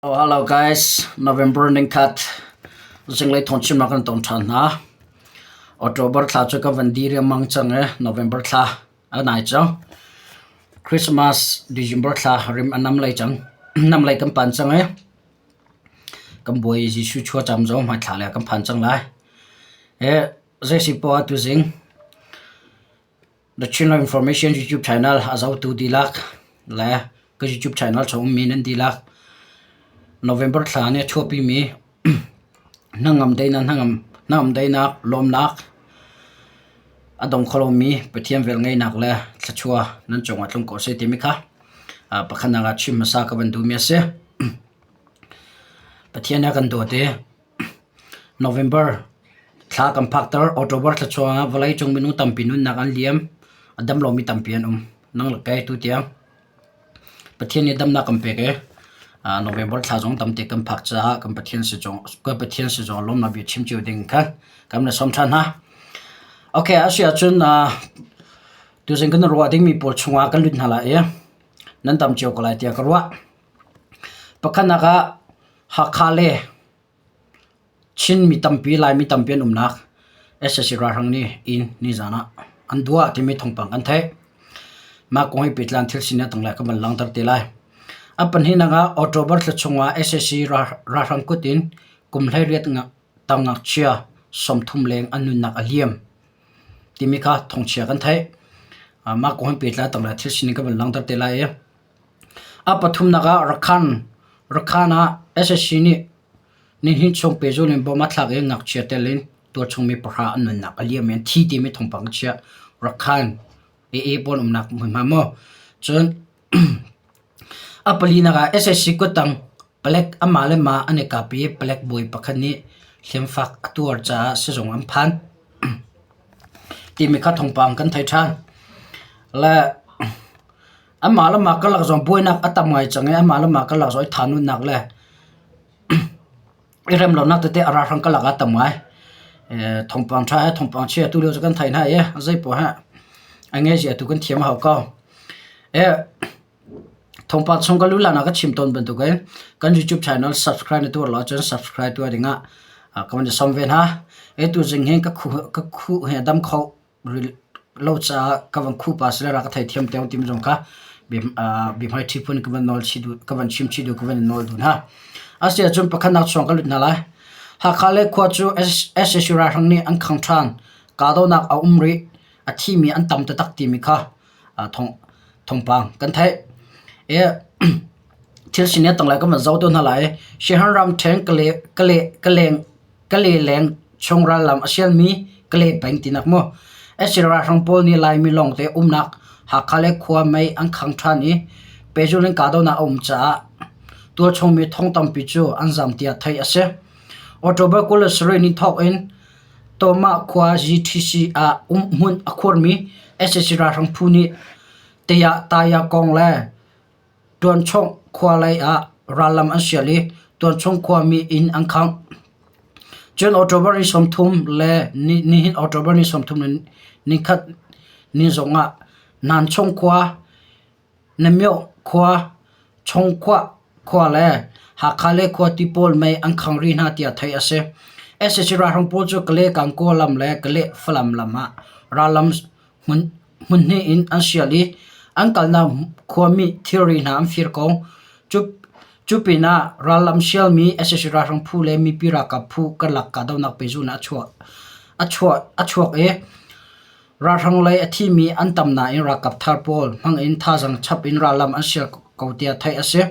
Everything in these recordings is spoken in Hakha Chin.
Oh, hello guys, November ningkhat zinglei thawngchimnak kan tong ṭhan hna. October thla cu ka van di riangmang cang i November thla a nai cang. Christmas December thla rim a nam lei cang. Nam lei kan pan cang i kan Bawi Jesuh chuacam zong hmaithla le kan phan cang lai. E zei si poah tuzing The Chinland Information YouTube channel a zohtu dihlak le ka YouTube channel chung ummi nan dihlak November thla nih a chuahpimi hnangam daihnak hnangam daihnak lawmnak a dong kho lomi Pathian velngeihnak le thluachuah nan cungah tlung ko seh timi kha pakhatnak ah chim hmasa ka van duhmi a si. Pathian a kan dawt i November thla kan phakter. October thla chungah vawleicung minung tampi nunnak an liam. A dam lomi tampi an um. Nang le kei tutiang Pathian nih damnak kan pek i November thla zong tamte kan phak caah kan Pathian sizung kan Pathian sizung lawmnak bia chim cio ding kha kan na sawm ṭhan hna. Okay, a si ahcun tuzing kan ruah dingmi pawl chungah kan lut hna lai i nan tam cio ko lai tiah ka ruah. Pakhatnak ah Hakha le Chin mi tampi, Laimi tampi an umnak sac ralhrang nih inn nizaan ah an duah timi thawngpang kan theih. Mah kong he pehtlai in thil sining a tanglei ah kan van langhter te lai. A pahnihnak ah October thla chungah sac ralhrang kut in kum 18 tang ngakchia 30 leng an nunnak a liam timi kha thawngchia kan theih. Mah kong he pehtlai a tanglei ah thil sining kan van langhter te lai i A pathumnak ah Rakhan Rakhan ah sac nih nihin chung pehzul in bom a thlak i ngakchia tel in tualchungmi pahra an nunnak a liam i an thi timi thawngpang a chiah. Rakhan AA pawl umnak hmunhma maw? Cun a palinak ah sac kuttang palek amah le mah an i kap i palek bawi pakhat nih hliamfak a tuar caah sizung an phan timi kha thawngpang kan thei ṭhan. Le Amah le mah karlak zong buainak a tam ngai cang i amah le mah karlak zong i thanunnak le i remlonak tete a ralhrang karlak ah a tam ngai. Thawngpang ṭha he thawngpang chia tu lio cu kan theih hna i zeipoah he a ngei zia tu kan thiam a hau ko. Thawngpang chung ka lu hlan ah ka chim tawn bantukin kan YouTube channel subscribe na tuah lo ahcun subscribe tuah dingah ka van i sawm ve hna. Tuzing hi ka khuh hi a dam kho lo caah ka van khuh pah sile rak ka theithiam te timi zong kha biahmaiṭhi phun ka van nawl chih duh ka van chim chih duh ka van in nawl duh hna. Asiahcun pakhatnak chung ka lut hna lai. Hakha le khua cu sac ralhrang nih an khang ṭhan. Kahdohnak a um rih. A thimi an tam taktak timi kha thawngpang kan theih. Thil sining a tanglei kan van zoh tu hna lai. Siahan ramṭhen Kale leng chung rallam a sialmi Kale peng tinak mu. Sac ralhrang pawl nih Laimi lawngte umnak Hakha le khua mei an khang ṭhan i pehzulh in kahdohnak a um caah tualchung mi thong tampi cu an zam tiah theih a si. October 27 ni thawk in Tawmah khua GTC ah umhmun a khuarmi sac ralhrang phu nih Taya Taya kong le Tuanchawng khua lei ah rallam an sial i Tuanchawng khuami inn an khangh. Cun October ni 30 le nihin October ni 30 nikhat ni zongah Nanchong khua, Namyoh khua, Chongkhuah khua le Hakha le khua ti pawl mei an khang rih hna tiah theih a si. Sac ralhrang pawl cu Kale Gankaw lam le Kale Falam lam ah rallam Hmunhnih in an sial i an kalnak khuami thilri hna an fir ko. Cu pinah rallam sialmi sac ralhrang phu le mipi ralkap phu karlak kahdohnak pehzulh a chuak i ralhrang lei a thimi an tam nain ralkap thar pawl hmang in thazaang chap in rallam an sial ko tiah theih a si.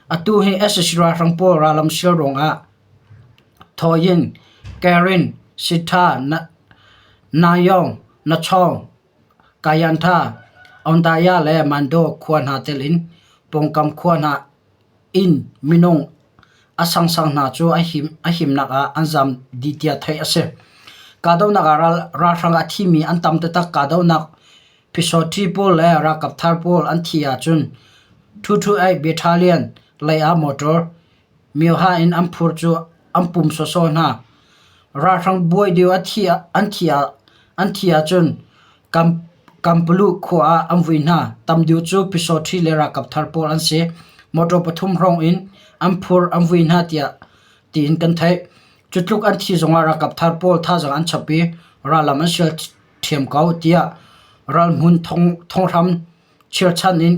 Atu hi sac ralhrang pawl rallam sial ruangah Thoyin, Karen, Sitha, Nayong, Nachawng, Kayantha, Ondaya le Mando khua hna telh in pawngkam khua hna inn minung a sangsang hna cu a himnak ah an zaam dih tiah theih a si. Kahdohnak ah ralhrang a thimi an tam taktak. Kahdohnak phisawṭhi pawl le ralkap thar pawl an thih ahcun 228 Battalion lei ah motor myoha in an phur cu an pum sawsawh hna. Ralhrang buai deu an thih ahcun Kampalu khua ah an vui hna. Tam deuh cu Pyusawhti le ralkap thar pawl an si. Motor pathum hrawng in An phur an vui hna tiah tiin kan theih. Cu tluk an thi zongah ralkap thar pawl thazaang an chap i rallam an sial ṭhiam ko tiah ralhmun thonghram chirchan in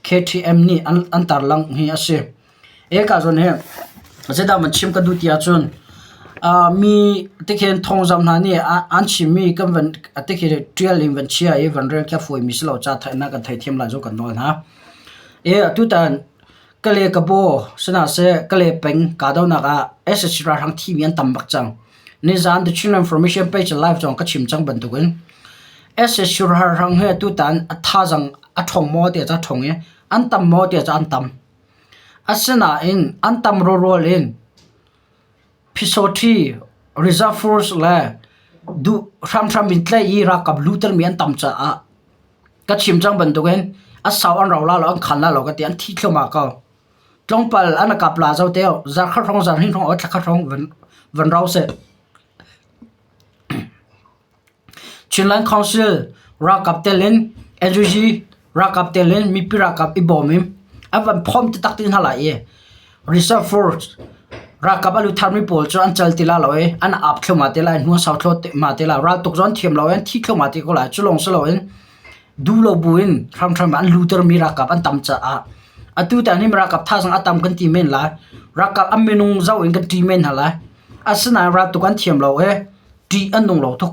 KTM nih an tarlangh hi a si. Eka zawn hi zeidah man chim ka duh ti ahcun mi tikhin thawngzamh hna nih an chimmi kan van tikhin ṭial in van chia i van rel khi a fawimi si lo ca na kan theithiam lai cu kan nawl hna. E atutan Kale Kabaw sihna seh Kale peng kahdohnak ah sac ralhrang thimi an tam bak cang. Nizaan The Chin Information page live zong ka chim cang bantukin sac ralhrang hi atutan a thazaang a ṭhawng maw tiah ca ṭhawng i an tam maw tiah ca an tam. Asinain an tam rualrual in Phisawṭhi, Reserve Force le duh hramhram in tlaih i ralkap lutermi an tam caah ka chim cang bantukin a sau an rau la lo, an khan la lo ka ti, an thi thluahmah ko. Tlawmpal an kap la zo te zarkhat hrawng zarhnih hrawng thla khat hrawng van van rau seh. Chinland Council ralkap tel in NUG ralkap tel in mipi ralkap i bawm in an van phawm taktak ti hna lai i Reserve Force ralkap a lut tharmi pawl cu an cal ti la lo i an ap thluahmah te lai, hnu an sau thluahmah te lai. Raltuk zong an thiam lo i an thi thluahmah te ko lai. Cu lawng si loin duh lo bu in hramhram an lutermi ralkap an tam caah atu tiang hi ralkap thazaang a tam kan ti men lai. Ralkap an minung zoh in kan ṭih men hna lai. Asinain raltuk an thiam lo i ṭih an nung lo tuk.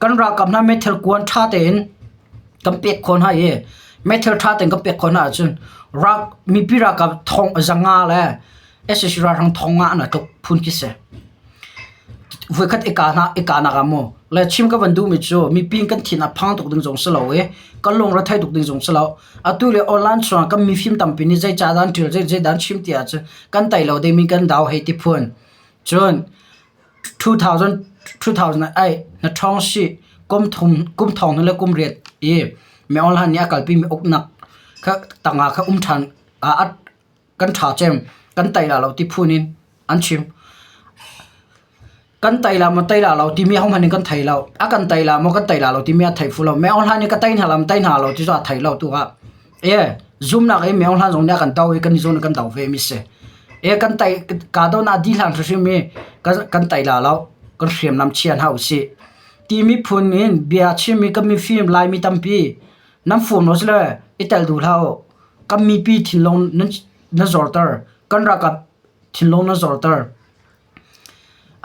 Kan ralkap hna meithal kuan ṭha tein kan pek khawh hna i meithal ṭha tein kan pek khawh hna ahcun rak mipi ralkap thong zanga le sac ralhrang thong nga an tluk phun khi si. Voikhat i kah hna i kahnak ah maw le chim ka van duhmi cu mipi kan thin a phang tuk ding zong si lo i kan lungre thei tuk ding zong si lo. Atu le online chungah kan mifim tampi nih zeicah dah an ṭial zeidah an chim ti ahcun kan tei lo dingmi kan dau hei ti phun. Cun 2008 na ṭhawng sih kum thum kum thong hnih le kum riat i Myo Hlan nih a kalpimi uknak kha tangah kha um ṭhan ah kan ṭha cem kan tei la lo ti phun in an chim. Kan tei la maw tei la lo timi ahohmanh in kan thei lo. A kan tei la maw kan tei la lo timi a thei fu lo. Myo Hlan nih ka tei hna lo tei hna lo ti cu a thei lo tu ah. E zumnak i Myo Hlan zong nih a kan do i kan i zong nih kan do ve mi si. E kan tei kahdohnak dih hlan hrimhrim i kan tei la lo kan hriamnam chia hna usih. Timi phun in bia chim i kan mifim Laimi tampi nan fum lo sile i tel duh hlah u. Kan mipi thinlung nan zorter. Kan ralkap thinlung nan zorter.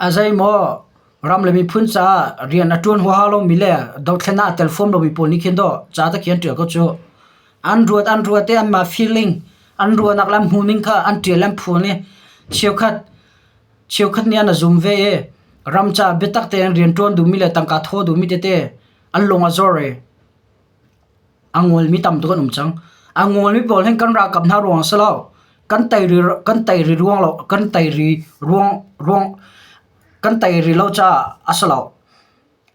A zeimaw ram le miphun caah rian a ṭuan huaha lomi le dothlennak a tel fom lomi pawl nih khin dawh ca te khi an ṭial ko cu. An ruat an ruat i anmah feeling an ruahnak le an hmuhning kha an ṭial an phuan i cheukhat cheukhat nih an a zum ve i ram caah biatak tein rian ṭuan duhmi le tangka thawh duhmi tete an lung a zor i a ngolmi tam tuk an um cang. A ngolmi pawl hin kan ralkap hna ruang a si lo. Kan teiri kan teiri ruang lo kan teiri ruang ruang kan teiri lo caah a si lo.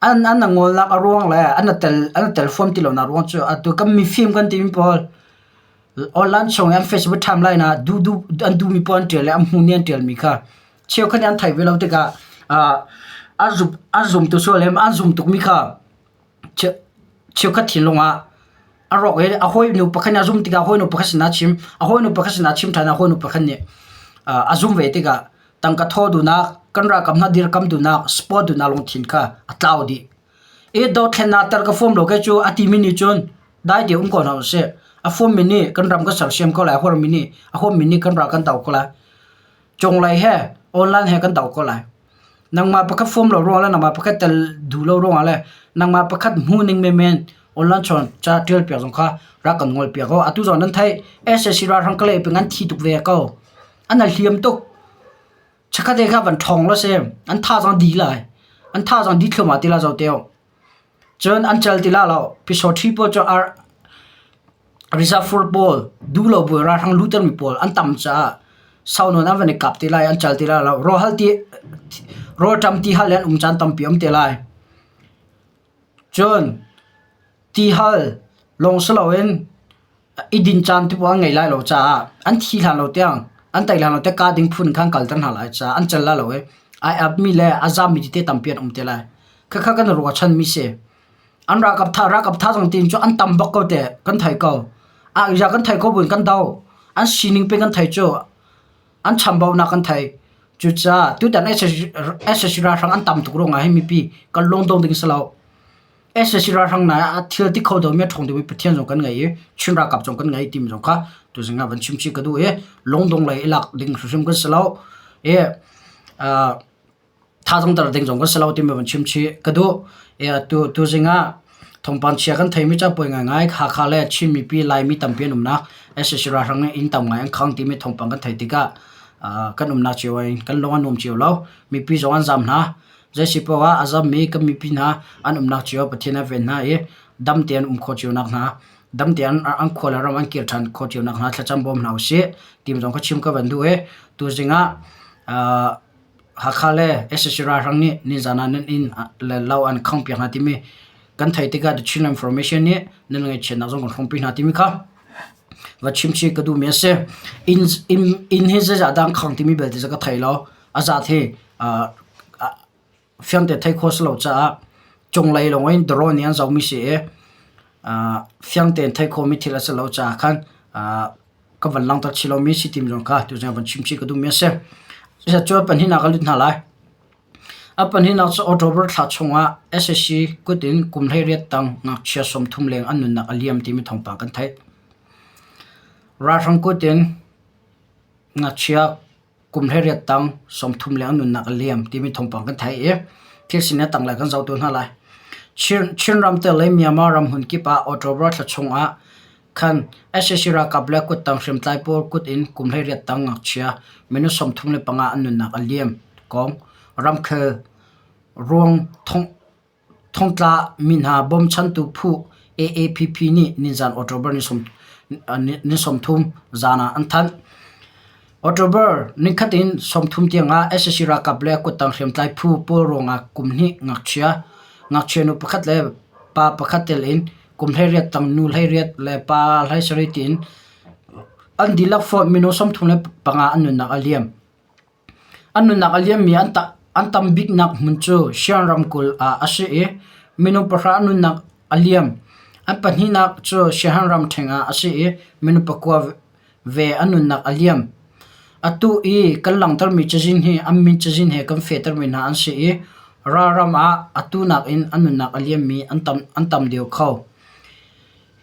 An an a ngolnak a ruang le an a tel an a tel fawn ti lonak ruang cu atu kan mifim kan timi pawl online chung i an Facebook timeline ah duh duh an duhmi pawl an ṭial i an hmuh nih an ṭialmi kha cheukhat nih an theih ve lo tikah ah an zum an zum tu sual i an zum tukmi kha cheukhat thinlung ah a rawk i a hawinu pakhat nih a zumh tikah a hawinu pakhat sinah a chim. A hawinu pakhat sinah a chim ṭhan i a hawinu pakhat nih a zumh ve tikah tangka thaw duhnak, kan ralkap hna dirkamh duhnak, support duhnak lungthin kha a tlau dih. I dothlennak tel ka fawm lo kei cu a timi nih cun dai te um ko hna usih. A fawmmi nih kan ram kan sersiam ko lai, a huarmi nih a huammi nih kan ral kan do ko lai. Cunglei he online he kan do ko lai. Nangmah pakhat fawm lo ruangah le nangmah pakhat tel duh lo ruangah le nangmah pakhat hmuh ning menmen online chawn ca ṭial piak zong kha rak kan ngol piak ko. Atu zong nan theih SAC ralhrang kalay peng an thi tuk ve ko. An hliam tuk. Chikkhat te kha van ṭhawng lo si. An thazaang dih lai. An thazaang dih thluahmah ti la zo teo. Cun an cal ti la lo. Pisawṭhi pawl cu ar Reserve force pawl duhlo bu in ralhrang luhtermi pawl an tam caah sau nawn an van i kap ti lai, an cal ti lai lo. Rawlhal ti rawlṭam tihal in an um caan tampi a um te lai. Cun tihal lawng si loin i din caan ti pawl an ngei lai lo caah an thi hlan lo tiang an tei hlan lo tiang kaa ding phun kha an kalter hna lai caah an cal lai lo i ai apmi le a zammi tete tampi an um te lai. Khakha kan i ruahchanmi si. An ralkap tha ralkap thazaang tiin cu an tam bak ko te kan thei ko. A ya kan thei ko buin kan do. An sining pe kan thei cu. An chambaunak kan thei. Cucaah tutan sac ralhrang an tam tuk ruangah hin mipi kan lungdong ding si lo. Sac ralhrang hna ah thil ti kho deuhmi a ṭhawng deuhmi Pathian zong kan ngei i Chin ralkap zong kan ngei timi zong kha tuzing ah van chim chih ka duh i lungdong lei i lak ding hrimhrim kan si lo. I thazaang ter ding zong kan si lo timi van chim chih ka duh. I atu tuzing ah thawngpang chia kan theimi cu a pawi ngaingai. Hakha le Chin mipi Laimi tampi an umnak sac ralhrang nih inn tam ngai an khang timi thawngpang kan theih tikah kan umnak cio in kan lung a nuam cio lo. Mipi zong an zaam hna. Zeisi paoh ah a zammi kan mipi hna an umnak cio Pathian a ven hna i dam tein um khawh cio nakhnga dam tein an khua le ram an kir ṭhan khawh cio nakhnga thlacam bawm hna usih ti zong ka chim ka van duh i tuzing ah Hakha le sac ralhrang nih nizan ah nan inn le lo an khangpiak hna timi kan theih tikah The Chinland Information nih nan ngaihchiatnak zong kan hrawmpi hna timi kha va chim chih ka duhmi a si. Inn, inn, inn hi zeizah dah an khang timi belte cu ka thei lo. A zat hi fiangte theih khawh a si lo caah cunglei lawng in drone nih an zohmi si i fiang tein theih khawhmi thil a si lo caah khan ka van langhter chih lomi si timi zong kha tuzing ah van chim chih ka duhmi a si. Cucu a pahnihnak ah lut hna lai. A pahnihnak cu October thla chungah sac kut in kum 18 tang ngakchia 30 leng an nunnak a liam timi thawngpang kan theih. Ralhrang kut in ngakchia kum 18 tang 30 leng an nunnak a liam timi thawngpang kan theih i thil sining a tanglei kan zoh tu hna lai. Chin, Chinram te le Myanmar ram hmun kip ah October thla chungah khan sac ralkap le kuttang hriamtlai pawl kut in kum 18 tang ngakchia minung 35 an nunnak a liam kong ramkhel ruang thong Thongtla mi hna bawmchantu phu AAPP nih nizan October ni 30 zan ah an thanh. October nikhat in 30 tiangah sac ralkap le kuttang hriamtlai phu pawl ruangah kum hnih ngakchia, ngakchia nu pakhat le pa pakhat tel in kum 18 tang nu 18 le pa 17 tiin an dihlak fonh minung 35 an nunnak a liam. An nunnak a liammi an tam biknak hmun cu Shan ramkulh ah a si i minung pahra an nunnak a liam. An pahnihnak cu Shan ramṭheng ah a si i minung pakua ve an nunnak a liam. Atu i kan langhtermi cazin hi an min cazin he kan fehtermi hna an si i ralram ah atu nakin an nunnak a liammi an tam deuh kho.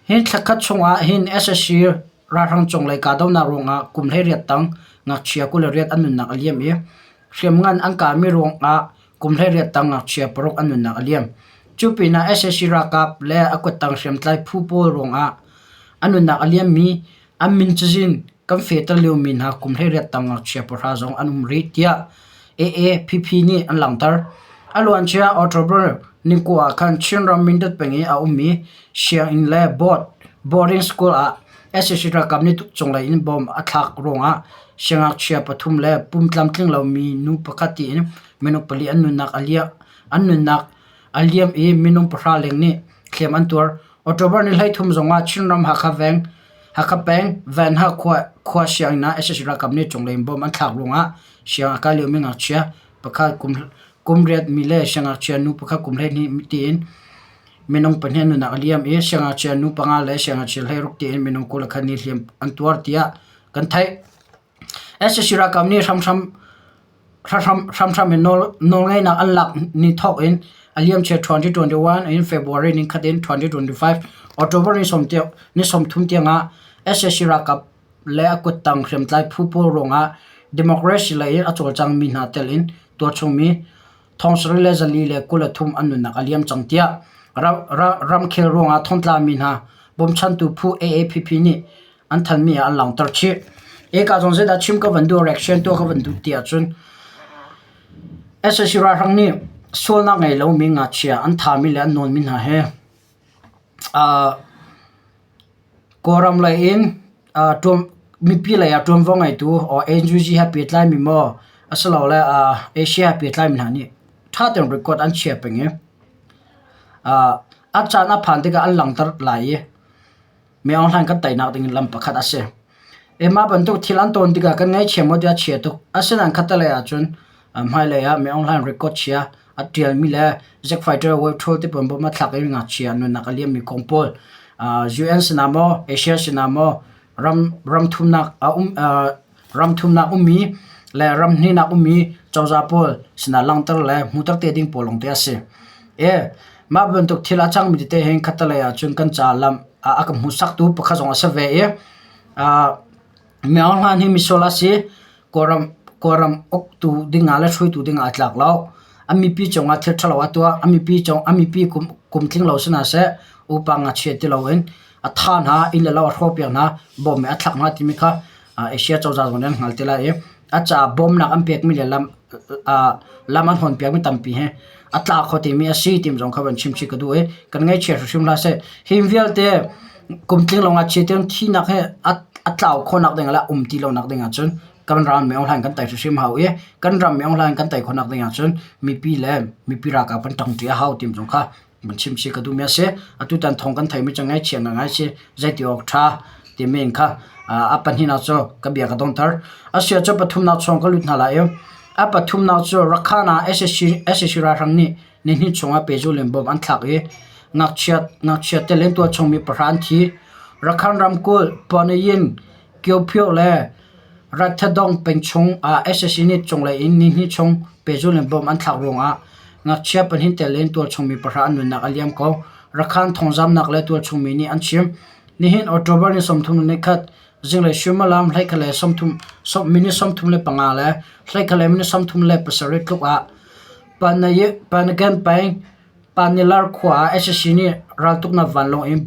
Hi thlakhat chungah hin sac Ralhrang cunglei kahdohnak ruangah kum 18 tang ngakchia 28 an nunnak a liam i hriamngan an kahmi ruangah kum 18 tang ngakchia paruk an nunnak a liam. Cu pinah sac ralkap le a kuttang hriamtlai phu pawl ruangah a nunnak a liammi an min cazin kan fehter liomi hna kum 18 tang ngakchia pahra zong an um rih tiah AAPP nih an langhter. A luancia October ni kua ah khan Chinram Mindat peng i a ummi sianginn le board boarding school ah sac ralkap nih cunglei in bomb a thlak ruangah siangngakchia pathum le pum tlamtling lomi nu pakhat tiin minung pali an nunnak a liam an nunnak a liam i minung pahra leng nih hliam an tuar. October ni 13 zongah Chinram Hakha veng Hakha peng Vanha khua khua sianginn ah sac ralkap nih cunglei in bomb an thlak ruangah siang a kai liomi ngakchia pakhat kum kum riat mi le siangngakchia nu pakhat kum 12 tiin Minung pahnih an nunnak a liam i siangngakchia nu panga le siangngakchia 16 tiin minung 21 nih hliam an tuar tiah kan theih. Sac ralkap nih hramhram hramhram in nawlngeihnak an lak ni thawk in a liamcia 2021 in February nikhat in 2025 October ni 30 tiangah sac ralkap le a kuttang hriamtlai phu pawl ruangah democracy lei in a cawlcangmi hna tel in tuarchungmi thong sarih le zali le 23 an nunnak a liam cang tiah ramkhel ruangah thongtlami hna bawmchantu phu AAPP nih an thanmi ah an langhter chih. Eka zong zeidah chim ka van duh reaction tuah ka van duh ti ahcun sac ralhrang nih sualnak ngei lomi ngakchia an thami le an nawnmi hna he Kawlram lei in mipi lei ah ṭuanvo ngeitu or NUG he pehtlaimi maw asilole Asia he pehtlaimi hna nih ṭha tein record an chia peng i a caan a phan tikah an langhter lai i mi Aung Hlaing kan teinak ding in lam pakhat a si. Mah bantuk thil an tawn tikah kan ngaihchia maw tiah a chia tuk. Asinain khattelei ahcun hmailei ah Mi Aung Hlaing record chia a ṭialmi le Zack Fighter Wave Troll ti pawl bawm a thlak i ngakchia nunnak a liammi kong pawl UN sinah maw Asia sinah maw Ram ramthumnak a um ramthumnak ummi le ramhnihnak ummi cozah pawl sinah langhter le hmuhter te ding pawl lawngte a si. E mah bantuk thil a cangmi tete hin khattelei ahcun kan ca lam a ka hmuhsaktu pakhat zong a si ve i Myo Hlan hi misual a si. Kawlram Kawlram uktu dingah le hruaitu dingah a tlak lo. A mipi cungah thil ṭhalo a tuah. A mipi cung a mipi kum kum tling lo si hna seh, upa ngakchia ti loin a thah hna, inn le lo a hrawhpiak hna, bawm in a thlak hna timi kha Asia cozah zong nih an hngal ti lai i a caah bawmnak an pekmi le lam lam an hawnpiakmi tampi hi a tla kho timi a si timi zong kha van chim chih ka duh i kan ngaihchia hrimhrim hlah seh. Hi vialte kum tling lo ngakchia tiang thihnak hi a tlau khawhnak ding le um ti lonak ding ahcun kan ram mi hlan kan tai hrimhrim hau i kan ram mi hlan kan tai khawhnak ding ahcun mipi le mipi ralkap kan ṭangṭi a hau timi zong kha van chim chih ka duhmi a si. Atutan thawng kan theimi cu ngaihchia ngai si. Zeiti awk ṭha timi in kha a pahnihnak cu ka bia ka donghter. A si ahcun pathumnak chung ka lut hna lai i a pathumnak cu Rakhan ah sac ralhrang nih nihnih chungah pehzulh in bomb an thlak i ngakchia ngakchia tel in tualchung mi pahra an thi. Rakhan ramkulh Pawnayin Kyopyo le Ratthadong peng chung ah sac nih cunglei in nihnih chung pehzulh in bomb an thlak ruangah ngakchia pahnih tel in tualchung mi pahra an nunnak a liam ko. Rakhan thawngzamnak le tualchung mi nih an chim. Nihin October ni 31 zinglei suimilam hleikhat le 30 minute 35 le hleikhat le minute 37 tluk ah Panagan peng Panilar khua ah sac nih raltuknak vanlawng in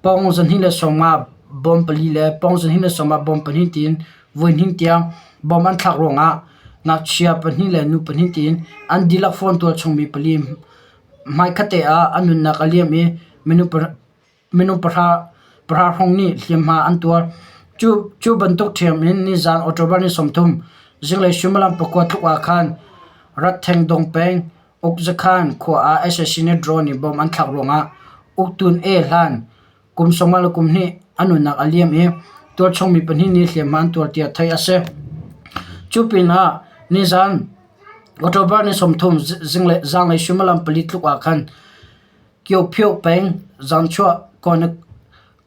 pawng 250 bom pali le pawng 250 bom pahnih tiin voihnih tiang bom an thlak ruangah ngakchia pahnih le nu pahnih tiin an dihlak fawn tualchung mi pali hmaikhatte ah an nunnak a liam i minung pahra pahra hrawng nih hliamhma an tuar. Cu, cu bantuk ṭhiam in nizan October ni 30 zinglei suimilam pakua tluk ah khan Ratthengdong peng Ukzakhan khua ah sac nih drone in bomb an thlak ruangah Uktun E hlan kum sawmnga le kum hnih a nunnak a liam i tualchung mi pahnih nih hliamhma an tuar tiah theih a si. Cu pinah nizan October ni 30 zinglei zaanglei suimilam pali tluk ah khan Kyopyo peng Zangchuah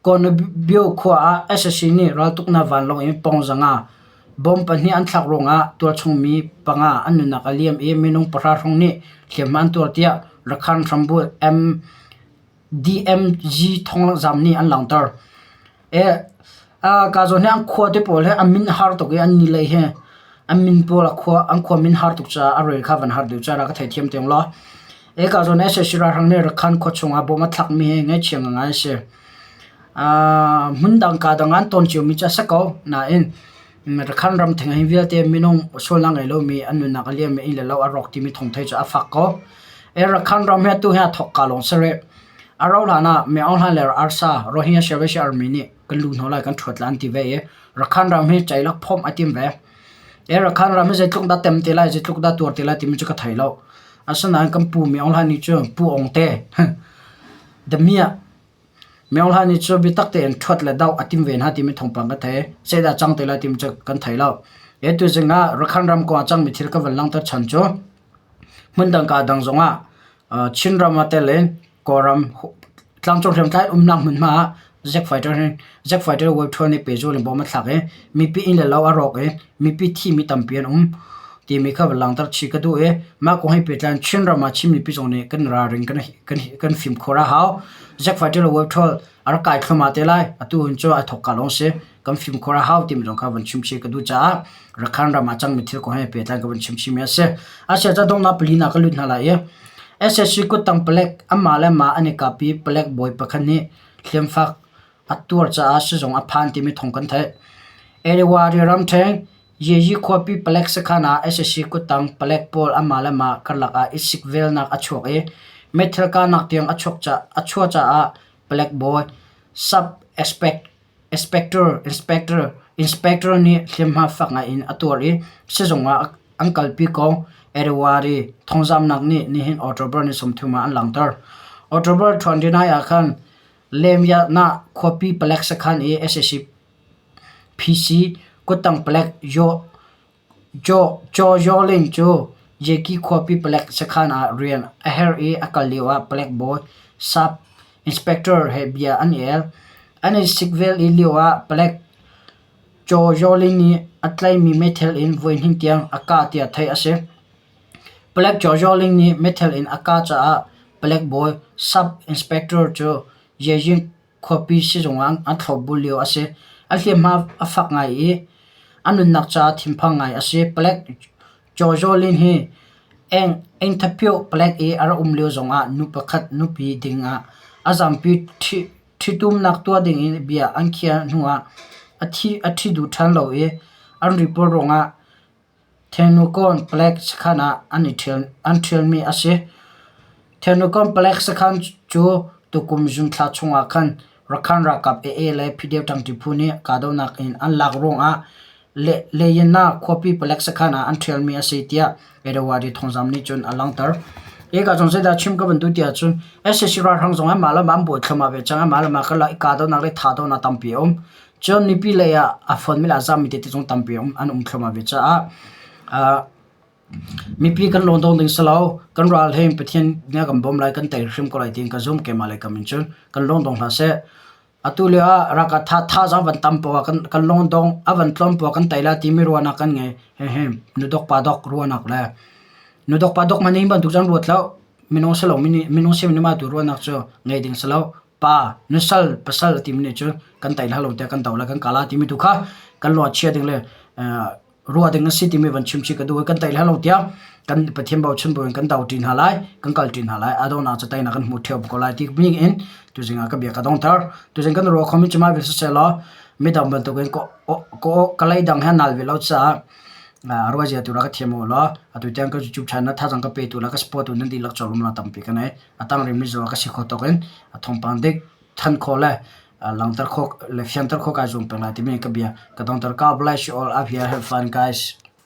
Kawnnabyo khua ah sac nih raltuknak vanlawng in pawng zanga bomb pahnih an thlak ruangah tualchung mi panga an nunnak a liam i minung pahra hrawng nih hliamhma an tuar tiah Rakhan hrambual DMG thawngzam nih an langhter. Ka zawn hi an khua te pawl hi an min har tuk i an ni lei hi an min pawl a khua an khua min har tuk caah a rel kha van har deuh caah ka theithiam tiang law. Ka zawn sac ralhrang nih Rakhan khua chungah bom a thlakmi hi ngaihchia ngangai a si. Hmundang kaa dang ah an tawn ciomi cu a si ko nain Rakhan ram theng hi vialte minung sualnak ngei lomi an nunnak a liam i inn le lo a rawk timi thawng theih cu a fak ko. Rakhan ram hi atu hi a thawk ka lawng si rih. A rauh hlan ah Myo Aung Hlaing le Arsa Rohingya Salvation Army nih kan lu hna lai kan ṭhuat lai an ti ve i Rakhan ram hi ceilak phomh a tim ve. E Rakhan ram hi zeitluk dah tem te lai zeitluk dah tuar te lai timi cu ka thei lo. Asinain kan pu Myo Aung Hlaing nih cun Pu Aung te damiah Myo Aung Hlaing nih cu biatak tein ṭhuat le doh a tim ve hna timi thawngpang ka thei. Zeidah cang te lai timi cu kan thei lo. E tuzing ah Rakhan ram kong ah cangmi thil ka van langhter chan cu hmundang kaa dang zongah Chinram ah tel in Kawlram tlangcung hriamtlai umnak hmunhma ah Zack Fighter hin Zack Fighter World Tour nih pehzul in bawm a thlak i mipi inn le lo a rawk i mipi thimi tampi an um timi kha van langhter chih ka duh i mah kong he pehtlai in Chinram ah Chin mipi zong nih kan ralring kan kan kan fimkhur a hau. Zack Fighter World Tour a rak kai thluahmah te lai. Atu hin cu ai thawk ka lawng si. Kan fimkhur a hau timi zong kha van chim chih ka duh caah Rakhan ram ah cangmi thil kong he pehtlai ka van chim chihmi a si. Asia ca donghnak pali ka lut hna lai i SSC kuttang palek amah le mah an i kap i palek bawi pakhat nih hliamfak a tuar caah sizung a phan timi thawng kan theih. Eriwari ramṭhen Yeyi khuapi palek sakhan ah SSC kuttang palek pawl amah le mah karlak ah i sikvelnak a chuak i meithal kahnak tiang a chuah caah palek bawi sub inspector inspector nih hliamhma fak ngai in a tuar i sizung ah an kalpi ko. Erewari thawngzamnak nih nihin October ni 30 ah an langhter. October 29 ah khan Lemyanah khuapi palek sakhan i sac PC kuttang palek Yaw Chaw Yaw Ling cu Yeki khuapi palek sakhan ah rian a herh i a kal lioah palek bawi sub inspector he bia an i el. An i sikvel lioah palek. Chaw Yaw Ling nih a tlaihmi meithal in voihnih tiang a kah tiah theih a si. Palek Chaw Yaw Ling nih meithal in a kah caah palek bawi Sub-Inspector cu Yejin khuapi sizung ah an thlopbul lio a si. A hliamhma a fak ngai i a nunnak caah thinphang ngai a si. Palek Chaw Yaw Ling hi Engthapioh palek i a rak um lio zongah nu pakhat nupi ding ah a zampi Ṭhitumnak tuah dingin bia an khiah hnuah a ṭhi duh ṭhan lo i an report ruangah Thennukawn Palek sakhan ah an ṭhialmi a si. Thennukawn Palek sakhan cu tukum June thla chungah khan Rakhine ralkap AA le PDF ṭangṭi phu nih kahdohnak in an lak ruangah Leyena khuapi palek sakhan ah an ṭhialmi a si tiah Irrawaddy thawngzamh nih cun a langhter. Hika zong zeidah chim ka van duh ti ahcun sac ralhrang zong anmah le mah an buai thluahmah ve cang. Anmah le mah karlak i kahdohnak le thahdohnak tampi a um. Cun mipi lei ah a fonmi le a zammi tete zong tampi an um thluahmah ve caah mipi kan lawn dong ding si lo. Kan ral he Pathian nih a kan bawmh lai, kan tei hrim ko lai tiin ka zum. Keimah lei kam in cun kan lawn dong hlah seh. Atu lio ah rak thazaang van tam poah kan lungdong a van tlawm poah kan tei lai timi ruahnak kan ngei. Hihi nudok padok ruahnak le nudok padok hmanh hi bantuk cun ruat lo. Minung si lo minung si mi mah tu ruahnak cu ngei ding si lo. Pa nusal pasal timi nih cun kan tei hlah lo tiah kan do lai kan kal lai timi tu kha kan lung a chia ding le ruah ding a si timi van chim chih ka duh i kan tei hlei lo tiang kan Pathian bochan buin kan do ṭi hna lai kan kal ṭi hna lai a donghnak cu teinak kan hmu ṭheo ko lai ti mi in tuzing ah ka bia ka dongter tuzing kan ruah khomi cu mah vial siseh law midang bantukin ka lei dang he nal ve lo caah ruahzia tu rak ka thiam u law atu tiang ka YouTube channel thazang ka petu le ka support tu nan dihlak cawlum la tampi ka nei a tang rimi zaw ka si kho tok in a thawngpang dik than kho le langhter khawh le fianter khawh kai zuam peng lai timi ka bia ka dongter. God bless you all. Up here have fun guys.